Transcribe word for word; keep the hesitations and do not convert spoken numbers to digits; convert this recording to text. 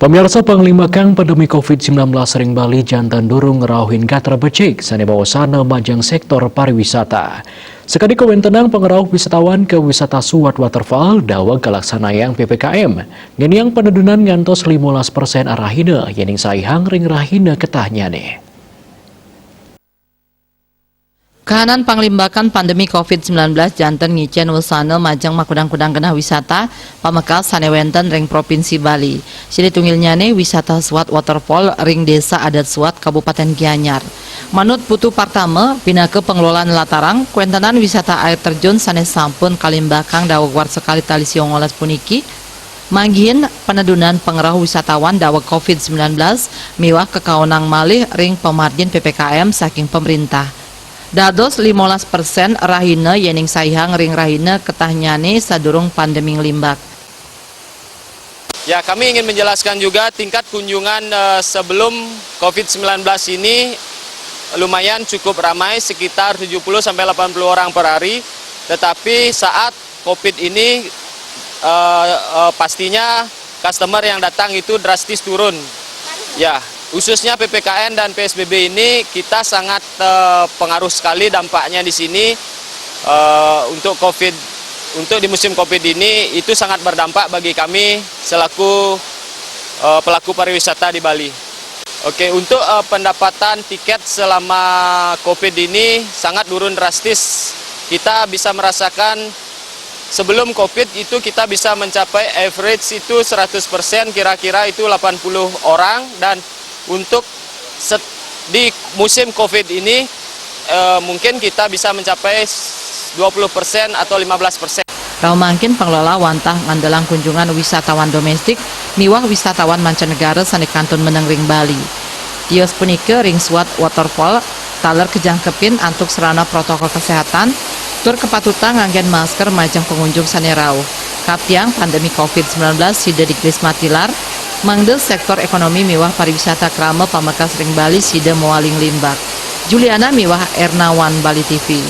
Pemirsa, panglimbakan pandemi covid sembilan belas ring Bali janten durung ngrauhin gatra becik sane mawasana majeng sektor pariwisata. Sakadi kawentenang pangrauh wisatawan ka wisata Suwat Waterfall daweg kalaksanayang P P K M, ngeniang panedunan ngantos limolas persen rahina yening saihang ring rahina ketahnyane. Kahanan panglimbakan pandemi covid sembilan belas janten ngicen wesana majeng makudang-kudang genah wisata pamekas sane wenten ring Provinsi Bali. Sine tunggilnyane wisata Suwat Waterfall ring Desa Adat Suwat, Kabupaten Gianyar. Manut Putu Partama, pinaka pengelola nlatarang, kawentenan wisata air terjun sane sampun kalimbakang daweg warsa kalih tali siongolas puniki, manggihin panedunan pangrauh wisatawan daweg covid sembilan belas miwah kakaonang malih ring pamargin P P K M saking pemerintah. Dados limolas persen rahina yening saihang ring rahina ketahnyane sadurung pandemi nglimbak. Ya, kami ingin menjelaskan juga tingkat kunjungan, eh, sebelum covid sembilan belas ini lumayan cukup ramai, sekitar tujuh puluh sampai delapan puluh orang per hari. Tetapi saat covid ini, eh, eh, pastinya customer yang datang itu drastis turun. Ya, khususnya P P K M dan P S B B ini kita sangat, eh, pengaruh sekali dampaknya di sini, eh, untuk covid, untuk di musim covid ini itu sangat berdampak bagi kami selaku, eh, pelaku pariwisata di Bali. Oke, untuk, eh, pendapatan tiket selama covid ini sangat turun drastis. Kita bisa merasakan sebelum covid itu kita bisa mencapai average itu seratus persen, kira-kira itu delapan puluh orang, dan untuk set-, di musim covid ini, eh, mungkin kita bisa mencapai dua puluh persen atau lima belas persen. Rauh mangkin pengelola wantah ngandelang kunjungan wisatawan domestik miwah wisatawan mancanegara sane kantun meneng ring Bali. Tios punika ring Suwat Waterfall taler kajangkepin antuk sarana protokol kesehatan, tur kapatutan nganggen masker majeng pangunjung sane rauh. Katiang pandemi covid sembilan belas sida digelis matilar, mangda sektor ekonomi miwah pariwisata krama pamekas ring Bali sida mawali nglimbak. Juliana miwah Ernawan, Bali T V.